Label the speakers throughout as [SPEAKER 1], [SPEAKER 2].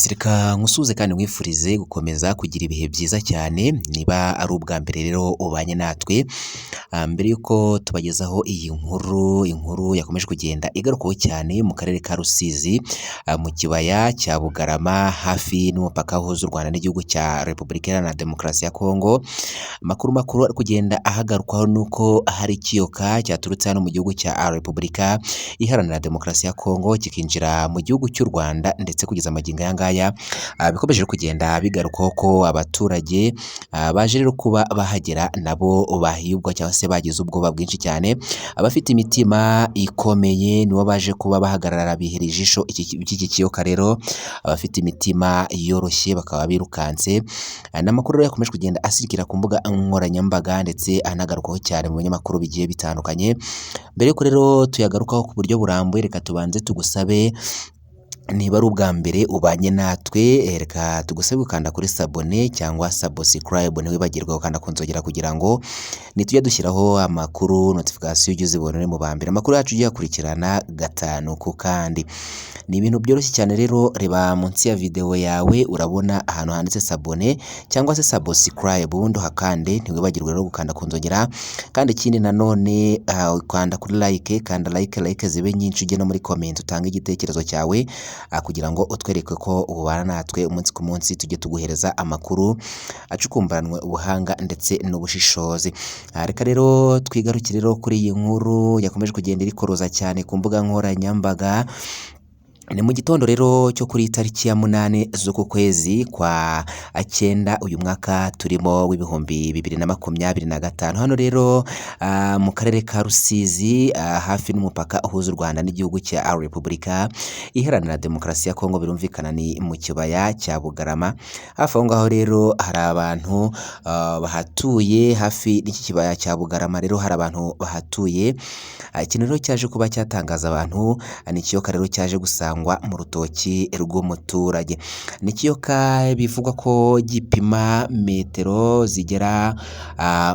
[SPEAKER 1] Yes, reka nkusuhuze kandi nkwifurize gukomeza kugira ibihe byiza cyane, niba ari ubwa mbere rero ubanye natwe, mbere y'uko tubagezaho iyi nkuru, inkuru yakomeje kugenda igarukwaho cyane mu karere ka Rusizi, mu kibaya cya Bugarama hafi n'umupaka uhuza u Rwanda n'igihugu cya Repubulika Iharanira Demokarasi ya Kongo. Amakuru makuru ari kugenda ahagarukwaho ni uko hari ikiyoka cyaturutse hano mu gihugu cya Repubulika Iharanira Demokarasi ya Kongo kikinjira mu gihugu cy'u Rwanda, ndetse kugeza magingo aya ngaya bikomeje kugenda bigarukwaho ko abaturage baje rero kuba bahagera nabo bahiyubwa cyangwa se bagize ubwoba bwinshi cyane. Abafite imitima ikomeye nibo baje kuba bahagarara bihera ijisho iki kiyoka rero, abafite imitima yoroshye bakaba birukanse. Ni amakuru rero yakomeje kugenda asirikira ku mbuga nkoranyambaga ndetse anagarukwaho cyane mu binyamakuru bigiye bitandukanye. Mbere y'uko rero tuyagarukaho ku buryo burambuye, reka tubanze tugusabe niba ari ubwa mbere ubanye natwe, reka tugusabe gukanda kuri sabone cyangwa subscribe, ntiwibagirwe gukanda ku nzogera kugira ngo nitujya dushyiraho amakuru notification ujye uzibona uri mu ba mbere. Amakuru yacu ujye uyakurikirana gatanu ku kandi. Ni ibintu byoroshye cyane rero, reba munsi ya video yawe urabona ahantu handitse sabone cyangwa se subscribe, ubundi uhakande, ntiwibagirwe rero gukanda ku nzogera. Kandi ikindi nanone ukanda kuri like, kanda like, like zibe nyinshi, ujye no muri comment utange igitekerezo cyawe kugira ngo utwereke ko ubana natwe umunsi ku munsi, tujye tuguhereza amakuru acukumburanwe ubuhanga ndetse n'ubushishozi. Reka rero twigarukire rero kuri iyi nkuru yakomeje kugenda irikoroza cyane ku mbuga nkoranyambaga. Ni mu gitondo rero cyo kuri tariki ya 8 z'uku kwezi kwa 9 uyu mwaka turimo w'2025. Hano rero mu karere ka Rusizi hafi n'umupaka uhuza u Rwanda n'igihugu cya Repubulika Iharanira Demokarasi ya Kongo, birumvikana ni mu kibaya cya Bugarama. Hafi aho ngaho rero hari abantu bahatuye hafi n'iki kibaya cya Bugarama, rero hari abantu bahatuye. Ikintu rero cyaje kuba cyatangaza abantu ni ikiyoka rero cyaje gusangwa mu rutoki rw'umuturage. Ni ikiyoka bivugwa ko gipima metero zigera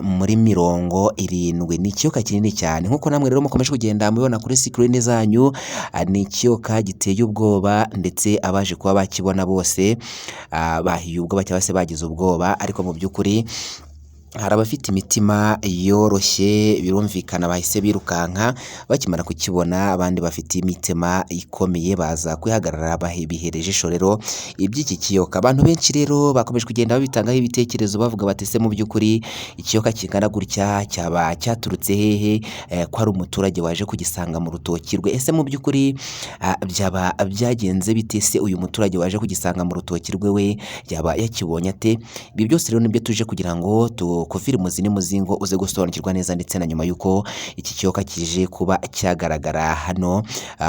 [SPEAKER 1] muri 70. Ni ikiyoka kinini cyane nk'uko namwe rero mukomeje kugenda mubibona kuri sikirini zanyu. Ni ikiyoka giteye ubwoba ndetse abaje kuba bakibona bose bahiye ubwoba cyangwa se bagize ubwoba, ariko mu by'ukuri hari abafite imitima yoroshye birumvikana bahise birukanka bakimara kukibona, abandi bafite imitima ikomeye baza kwihagarara bihera ijisho rero iby'iki kiyoka. Abantu benshi rero bakomeje kugenda babitangaho ibitekerezo bavuga bati ese mu by'ukuri ikiyoka kingana gutya cyaba cyaturutse hehe, ko ari umuturage waje kugisanga mu rutoki rwe? Ese mu by'ukuri byaba byagenze bite? Se uyu muturage waje kugisanga mu rutoki rwe we yaba yakibonye ate? Ibi byose rero nibyo tuje kugira ngo kuvira umuzi n'umuzingo uze gusobanukirwa neza, ndetse na nyuma y'uko iki kiyoka kije kuba cyagaragara hano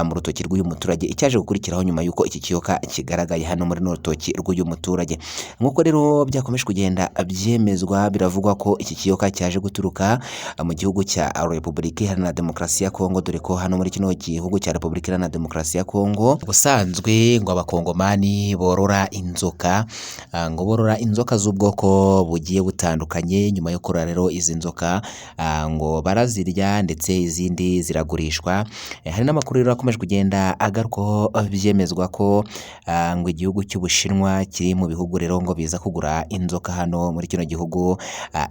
[SPEAKER 1] mu rutoki rw'uyu muturage, icyaje gukurikiraho nyuma y'uko iki kiyoka kigaragaye hano muri runo rutoki rw'uyu muturage. Nk'uko rero byakomeje kugenda byemezwa, biravugwa ko iki kiyoka cyaje guturuka mu gihugu cya Repubulika Iharanira Demokarasi ya Kongo, dore ko hano muri kino gihugu cya Repubulika Iharanira Demokarasi ya Kongo ubusanzwe ngo abakongomani borora inzoka, ngo borora inzoka z'ubwoko bugiye butandukanye. Nyuma yo korora rero izi nzoka ngo barazirya ndetse izindi ziragurishwa. Hari n'amakuru rero akomeje kugenda agarukwaho byemezwa ko ngo igihugu cy'Ubushinwa kiri mu bihugu rero ngo biza kugura inzoka hano muri kino gihugu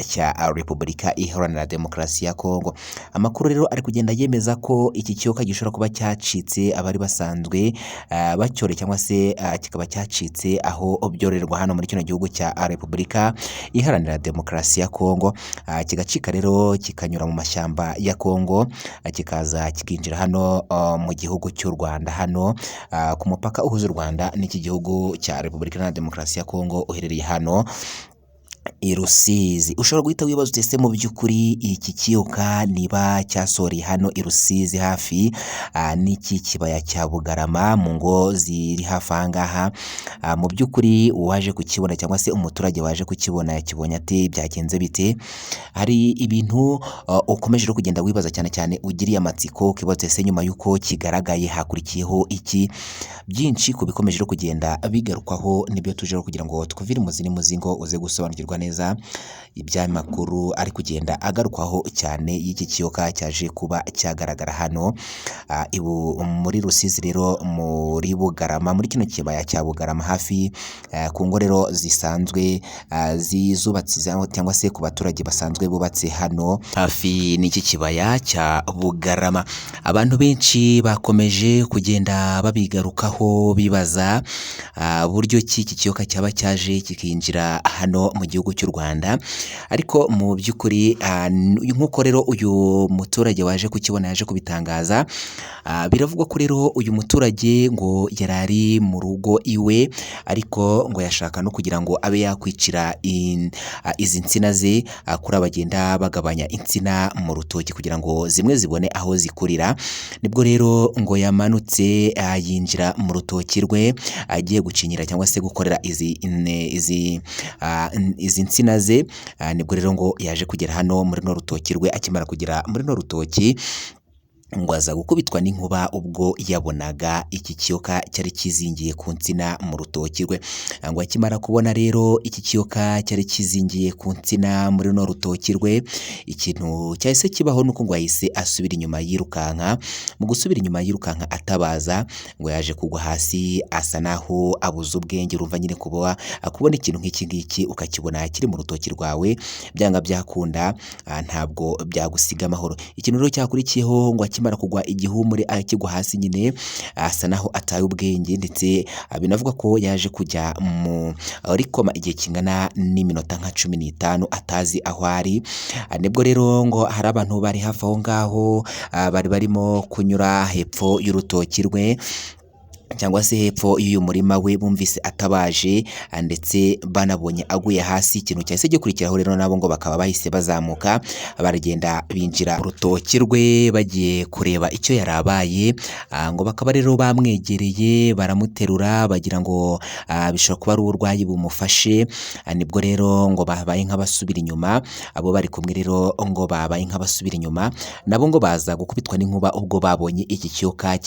[SPEAKER 1] cya Repubulika Iharanira Demokarasi ya Kongo. Amakuru rero ari kugenda yemeza ko iki kiyoka gishobora kuba cyacitse abari basanzwe bacyore cyangwa se kikaba cyacitse aho byororerwa hano muri kino gihugu cya Repubulika Iharanira Demokarasi ya Kongo, kigacika rero kikanyura mu mashyamba ya Kongo, kikaza kikinjira hano mu gihugu cy'u Rwanda, hano ku mupaka uhuza u Rwanda n'iki gihugu cya Repubulika Iharanira Demokarasi ya Kongo uherereye hano i Rusizi. Ushobora guhita wibaza uti ese mu by'ukuri iki kiyoka niba cyasoreye hano i Rusizi hafi n'iki kibaya cya Bugarama mu ngo ziri hafi aha ngaha, mu by'ukuri uwaje kukibona cyangwa se umuturage waje kukibona yakibonye ate? Byagenze bite? Hari ibintu ukomeje rero kugenda wibaza cyane cyane ugiriye amatsiko, ukibaza ese nyuma y'uko kigaragaye hakurikiyeho iki? Byinshi ku bikomeje rero kugenda bigarukwaho nibyo tuje rero kugira ngo tukuvire umuzi n'umuzingo uze gusobanukirwa gusobanukirwa neza iby'amakuru ari kugenda agarukwaho cyane y'iki kiyoka cyaje kuba cyagaragara hano muri Rusizi rero muri Bugarama, muri kino kibaya cya Bugarama hafi ku ngo rero zisanzwe zubatse cyangwa se ku baturage basanzwe bubatse hano hafi n'iki kibaya cya Bugarama. Abantu benshi bakomeje kugenda babigarukaho bibaza buryo ki iki kiyoka cyaba cyaje kikinjira hano mu gihugu cy'u Rwanda, ariko mu by'ukuri nk'uko rero uyu muturage waje kukibona yaje kubitangaza, biravugwa ko rero uyu muturage ngo yari ari mu rugo iwe, ariko ngo yashaka no kugira ngo abe yakwicira izi nsina ze, kuri abagenda bagabanya insina mu rutoki kugira ngo zimwe zibone aho zikurira, nibwo rero ngo yamanutse yinjira mu rutoki rwe agiye gucinyira cyangwa se gukorera izi nsina ze, nibwo rero ngo yaje kugera hano muri runo rutoki rwe. Akimara kugera muri runo rutoki ngo aza gukubitwa n'inkuba ubwo yabonaga iki kiyoka cyari kizingiye ku nsina mu rutoki rwe. Ngo akimara kubona rero iki kiyoka cyari kizingiye ku nsina muri runo rutoki rwe, ikintu cyahise kibaho nuko ngo yahise asubira inyuma yirukanka. Mu gusubira inyuma yirukanka atabaza, ngo yaje kugwa hasi asa naho abuze ubwenge. Urumva nyine kuba kubona ikintu nk'iki ngiki ukakibona kiri mu rutoki rwawe, byanga byakunda ntabwo byagusiga amahoro. Ikintu rero cyakurikiyeho ngo akimara kugwa igihumure akigwa hasi nyine asa naho ataye ubwenge, ndetse binavuga ko yaje kujya muri koma igihe kingana n'iminota nka 15 atazi aho ari. Nibwo rero ngo hari abantu bari hafi aho ngaho bari barimo kunyura hepfo y'urutoki rwe cyangwa se hepfo y'uyu murima we, bumvise atabaje ndetse banabonye aguye hasi. Ikintu cyahise gikurikiraho rero nabo ngo bakaba bahise bazamuka baragenda binjira mu rutoki rwe bagiye kureba icyo yari abaye, ngo bakaba rero bamwegereye baramuterura bagira ngo bishobora kuba ari uburwayi bumufashe. Nibwo rero ngo babaye nk'abasubira inyuma, abo bari kumwe rero ngo babaye nk'abasubira inyuma, nabo ngo baza gukubitwa n'inkuba ubwo babonye iki kiyoka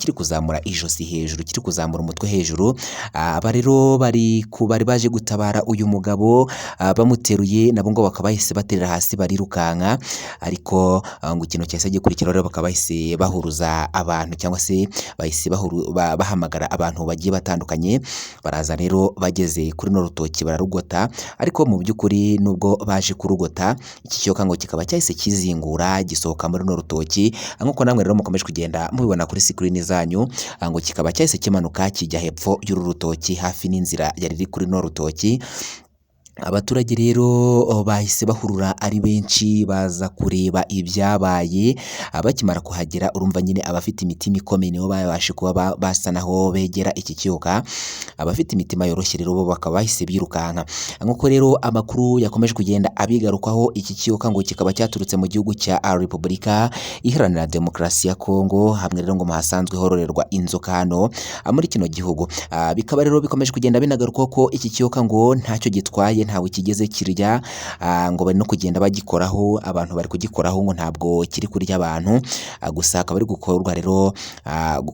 [SPEAKER 1] kiri kuzamura ijosi hejuru, kiri kuzamura umutwe hejuru. Aba rero bari baje gutabara uyu mugabo bamuteruye, nabo ngo bakaba bahise baterera hasi barirukanka, ariko ngo ikintu cyahise gikurikiraho rero bakaba bahise bahuruza abantu cyangwa se bahise bahamagara abantu bagiye batandukanye, baraza rero bageze kuri runo rutoki bararugota. Ariko mu by'ukuri nubwo baje kurugota, iki kiyoka ngo kikaba cyahise kizingura gisohoka muri runo rutoki, nk'uko namwe rero mukomeje kugenda mubibona kuri sikirini zanyu, ngo kikaba cyahise kimanuka kijya hepfo y'uru rutoki hafi n'inzira yari iri kuri runo rutoki. Abaturage rero bahise bahurura ari benshi baza kureba ibyabaye. Bakimara kuhagera urumva nyine abafite imitima ikomeye nibo babashe kuba basa naho begera iki kiyoka, abafite imitima yoroshye rero bo bakaba bahise birukanka. Nk'uko rero amakuru yakomeje kugenda abigarukaho, iki kiyoka ngo kikaba cyaturutse mu gihugu cya Repubulika Iharanira Demokarasi ya Kongo, hamwe rero ngo hasanzwe hororerwa inzoka hano muri kino gihugu. Bikaba rero bikomeje kugenda binagarukwaho ko iki kiyoka ngo ntacyo gitwaye, ntawe kigeze kirya, ngo bari no kugenda bagikoraho, abantu bari kugikoraho ngo ntabwo kiri kurya abantu. Gusa akaba ari gukorwa rero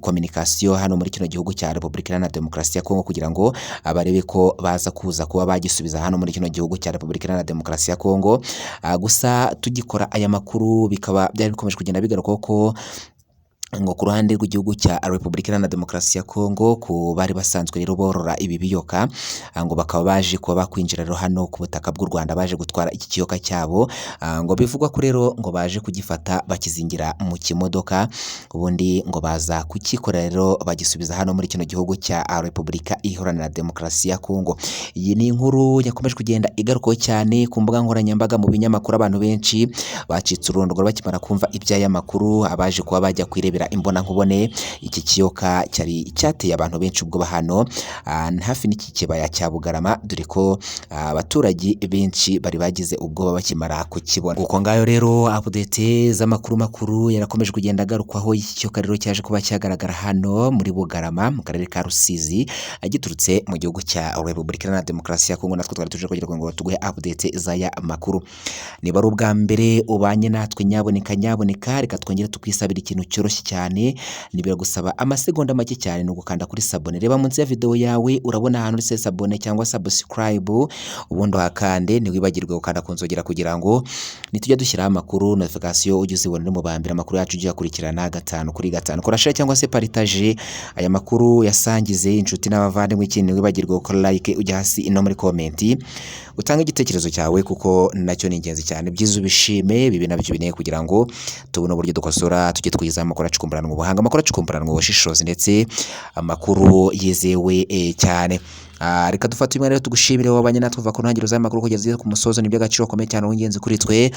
[SPEAKER 1] communication hano muri kino gihugu cya Repubulika Iharanira Demokarasi ya Kongo kugira ngo barebe ko baza kuza kuba bagisubiza hano muri kino gihugu cya Repubulika Iharanira Demokarasi ya Kongo. Gusa tugikora aya makuru bikaba byari bikomeje kugenda bigarukwaho ko ngo ku ruhande rw'igihugu cya Repubulika Iharanira Demokarasi ya Kongo ku bari basanzwe rero borora ibi biyoka, ngo bakaba baje kuba bakwinjira rero hano ku butaka bw'u Rwanda baje gutwara iki kiyoka cyabo, ngo bivugwa ko rero ngo baje kugifata bakizingira mu kimodoka, ubundi ngo baza kukikorera rero bagisubiza hano muri kino gihugu cya Repubulika Iharanira Demokarasi ya Kongo. Iyi ni inkuru yakomeje kugenda igarukwaho cyane ku mbuga nkoranyambaga, mu binyamakuru, abantu benshi bacitse ururondogoro bakimara kumva iby'aya makuru, abaje kuba bajya kwirebera imbonankubone iki kiyoka cyari cyateye abantu benshi ubwoba hano hafi n'iki kibaya cya Bugarama, dore ko abaturage benshi bari bagize ubwoba bakimara kukibona. Uko ngayo rero update z'amakuru makuru yarakomeje kugenda agarukwaho. Iki kiyoka rero cyaje kuba cyagaragara hano muri Bugarama mu karere ka Rusizi, giturutse mu gihugu cya Repubulika Iharanira Demokarasi ya Kongo. Natwe twari tuje kugira ngo tuguhe update z'aya makuru. Niba ari ubwa mbere ubanye natwe, nyaboneka nyaboneka reka twongere tukwisabira ikintu cyoroshye cyane, ni biragusaba amasegonda make cyane, ni ugukanda kuri s'abonner. Reba munsi ya video yawe urabona ahantu handitse s'abonner cyangwa subscribe, ubundi uhakande. Ntiwibagirwe gukanda ku nzogera kugira ngo nitujya dushyiraho amakuru, notification ujye uzibona uri mu ba mbere, amakuru yacu ujye uyakurikirana gatanu kuri gatanu. Kora share cyangwa se partage aya makuru, yasangize inshuti n'abavandimwe. Ikindi, ntiwibagirwe gukora like, ujya hasi no muri comment utange igitekerezo cyawe, kuko nacyo ni ingenzi cyane. Byiza ubishime, bibi nabyo bineye, kugira ngo tubone uburyo dukosora, tujye twiza amakuru acukumburanwa ubuhanga, amakuru acukumburanwa ubushishozi, ndetse amakuru yizewe cyane. Reka dufate umwanya rero tugushimire wabanye natwe kuva ku ntangiriro z'amakuru kugeza ku musozo. Ni iby'agaciro gakomeye cyane, w'ingenzi kuri twe.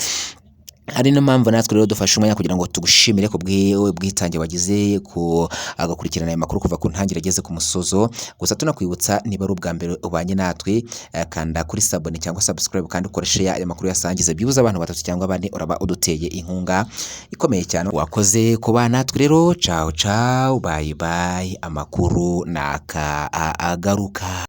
[SPEAKER 1] Ari niyo mpamvu natwe rero dufashe umwanya kugira ngo tugushimire ku bwitange wagize ku agakurikirana aya makuru kuva ku ntangiriro ageze ku musozo. Gusa tunakwibutsa, niba ari ubwa mbere ubanye natwe, kanda kuri s'abonner cyangwa subscribe, kandi ukoreshe aya makuru, yasangize byibuze abantu batatu cyangwa bane, uraba uduteye inkunga ikomeye cyane. Wakoze kuba natwe rero. Ciao ciao, bye bye, amakuru naka agaruka.